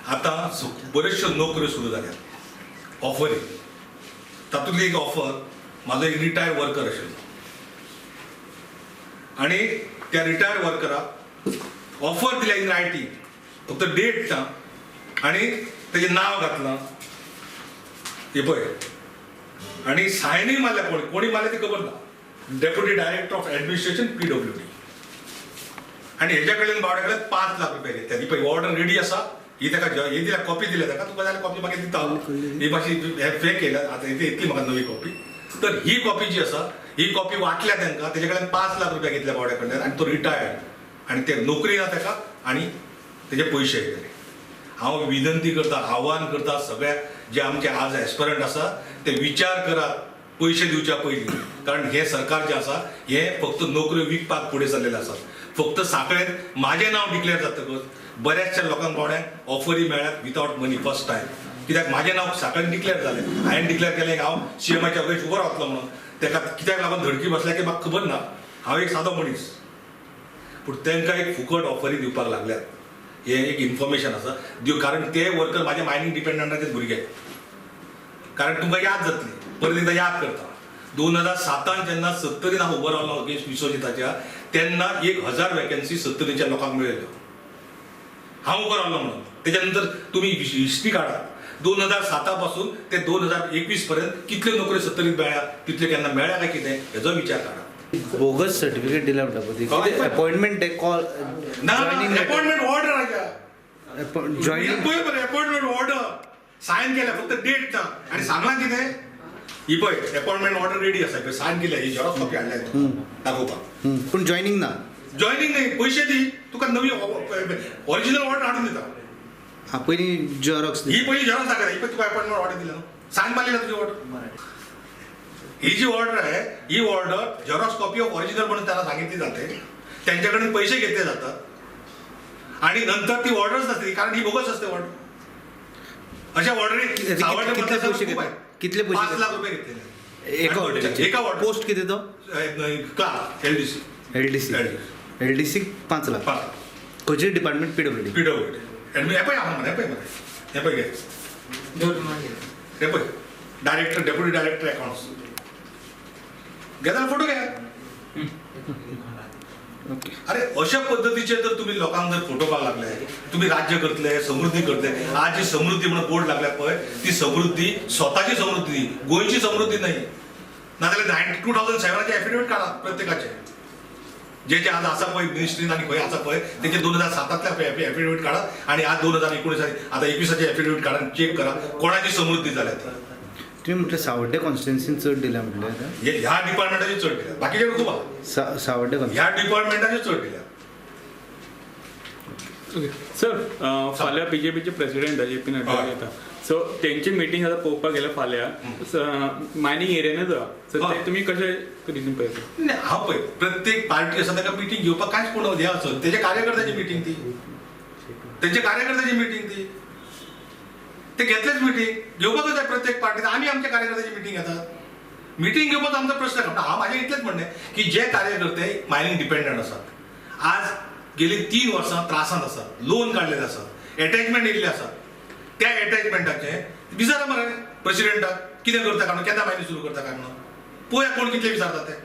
आतां बऱ्योचश्यो नोकऱ्यो सुरू जाल्यात ऑफरी. तातूंतली एक ऑफर, म्हाजो एक रिटायर्ड वर्कर आशिल्लो आनी त्या रिटायर्ड वर्कराक ऑफर दिल्या इन रायटींग, फक्त डेट ना आनी तेजें नांव घातलां हे पळय आनी सायनूय मारल्या. कोणी कोणी मारल्या ती खबर ना. Deputy director of administration, PWD. आनी हेज्या कडल्यान, बावड्या कडल्यान 5 लाख रुपया घेतल्या. ही पळय ऑर्डर रेडी आसा. ही ताका ही दिल्या, कॉपी दिल्या ताका. तुका जाल्यार कॉपी मागीर दिता हांव. ही मातशी हे फेक केल्या. आतां येतली म्हाका नवी कॉपी. तर ही कॉपी जी आसा, ही कॉपी वाटल्या तांकां. तेजे कडल्यान 5 लाख रुपया घेतल्या बावड्या कडल्यान आनी तो रिटायर्ड आनी ते नोकरी ना ताका आनी तेजे पयशे गेले. हांव विनंती करता, आव्हान करता सगळ्या जे आमचे आज एस्परंट आसा, ते विचार करात पयशे दिवच्या पयलीं, कारण हे सरकार जे आसा हे फक्त नोकऱ्यो विकपाक फुडें सरलेले आसात. फक्त साखळेंत म्हाजें नांव डिक्लेअर जातकच बऱ्याचशा लोकांक, बावड्यांक ऑफरी मेळ्ळ्यात विदावट मनी फर्स्ट टायम. कित्याक म्हाजें नांव साखळेन डिक्लेअर जालें. हांवें डिक्लेअर केलें हांव सीएमाच्या अगेन्स्ट उबो रावतलो म्हणून. ताका कित्याक लागून धडकी बसल्या की म्हाका खबर ना. हांव एक सादो मनीस, पूण तांकां एक फुकट ऑफरी दिवपाक लागल्यात हें एक इन्फॉर्मेशन आसा दिव, कारण ते वर्कर म्हाजे मायनींग डिपेंडंटाचेच भुरगे. कारण तुमकां याद जातली, परत एकदां याद करता, 2007न जेन्ना सत्तरीन हांव उबो रावलो अगेन्स्ट विश्वजिताच्या, तेन्ना 1000 वेकन्सी सत्तरीच्या लोकांक मेळ्ळ्यो हांव उबो रावलो म्हणून. तेच्या नंतर तुमी हिस्ट्री काडा, 2007 पासून ते 2021 पर्यंत कितल्यो नोकऱ्यो सत्तरीत मेळ्ळ्या, तितल्यो केन्ना मेळ्ळ्या काय कितें, हेजो विचार काडा. बोगस सर्टिफिकेट दिला म्हणटा पळय, हय. अपॉइंटमेंट ते कॉल ना. जॉईनिंग. अपॉइंटमेंट ऑर्डर आसा. जॉईनिंग. पळय बरें, अपॉइंटमेंट ऑर्डर सायन केल्या, फक्त डेट ना आनी सांगलां कितें. ही पळय अपॉइंटमेंट ऑर्डर रेडी आसा. पळय, सायन केल्या. ही झेरॉक्स कॉपी हाडल्या दाखोवपाक. पूण जॉईनिंग ना. जॉईनिंग नाही, पैसे दी, तुका नवी ओरिजिनल ऑर्डर हाडून दिता. हा, पयलीं झेरॉक्स. ही पहिली झेरॉक्स दाखयता. ही पळय, तुका अपॉइंटमेंट ऑर्डर दिला न्हू, सायन मारली ना तुझी ऑर्डर. ही जी ऑर्डर आहे, ही order xerox copy of original म्हणून त्यांना सांगितली जाते. त्यांच्याकडून पैसे घेतले जातात आणि नंतर ती ऑर्डरच नसते, कारण ही बोगस असते ऑर्डर. अशा ऑर्डरी कितले पैसे घेतले? कितले पैसे? 5 लाख रुपये घेतलेले. एका ऑर्डरीचे? एका ऑर्डर. पोस्ट कितें तो? Clerk, LDC. LDC. LDC, 5 lakh. 5. खंयचे डिपार्टमेंट? पीडब्ल्यूडी? पीडब्ल्यूडी. हे पळय, आहा मरे, हे पळय मरे, हे पळय घे. हे पळय, डायरेक्टर, डेप्युटी डायरेक्टर अकाउंट्स. घे जाल्यार फोटो घे. ओके. अरे, अशा पद्दतीचे जर तुम्ही लोकांक जर फटोवपाक लागले, तुम्ही राज्य करतले, समृद्धी करतले. आज जी समृद्धी म्हणून बोर्ड लागल्या पळय, ती समृद्धी स्वताची समृद्धी, गोंयची समृद्धी नाही. नाजाल्यार 2007चे एफिडेवीट काडा प्रत्येकाचे. जे जे आज आसा पळय मिनिस्ट्रीन आनी खंय आसा पळय, तेचे 2007तले एफिडेवीट काडा आणि आज 2019, आता 21चे एफिडेवीट काडा आनी चेक करा कोणाची समृद्धी जाल्या ती. तुम्ही म्हटलं सावड्डे कॉन्स्टिट्युन्सीन चड दिल्या म्हटलें आतां. ह्या डिपार्टमेंटाची चड दिल्या, बाकीचे खूब आहा. सावड्डे कॉन्स्टिट्युन्सी. ह्या डिपार्टमेंटाची चड दिल्या. ओके सर, फाल्यां बीजेपीचे प्रेसिडेंट जे पी नड्डा येता, सो तेंची मिटींग आतां पळोवपाक गेल्यार फाल्यां मायनींग एरियानूच आहा. सो ते तुमी कशे रितीन पळयता? नाही, हांव पळय, प्रत्येक पार्टी आसा ताका मिटींग घेवपाक कांयच कोण हे आसत. तेच्या कार्यकर्त्याची मिटींग ती, तेंच्या कार्यकर्त्याची मिटींग ती, ते घेतलेच. मिटींग घेवपाकच जाय प्रत्येक पार्टीन. आमी आमच्या कार्यकर्त्याची मिटींग घेतात. मिटींग घेवपाचो आमचो प्रश्न ना. हांव म्हाजें इतलेंच म्हणणें की जे कार्यकर्ते मायनींग डिपेंडंट आसात, आज गेली 3 वर्सां त्रासांत आसात, लोन काडलेले आसात, एटॅचमेंट येयल्ले आसात, त्या एटॅचमेंटाचे विचारा मरे प्रेसिडेंटाक, कितें करता काय म्हणून, केन्ना मायनींग सुरू करता काय म्हणून. पळोवया कोण कितले विचारता ते.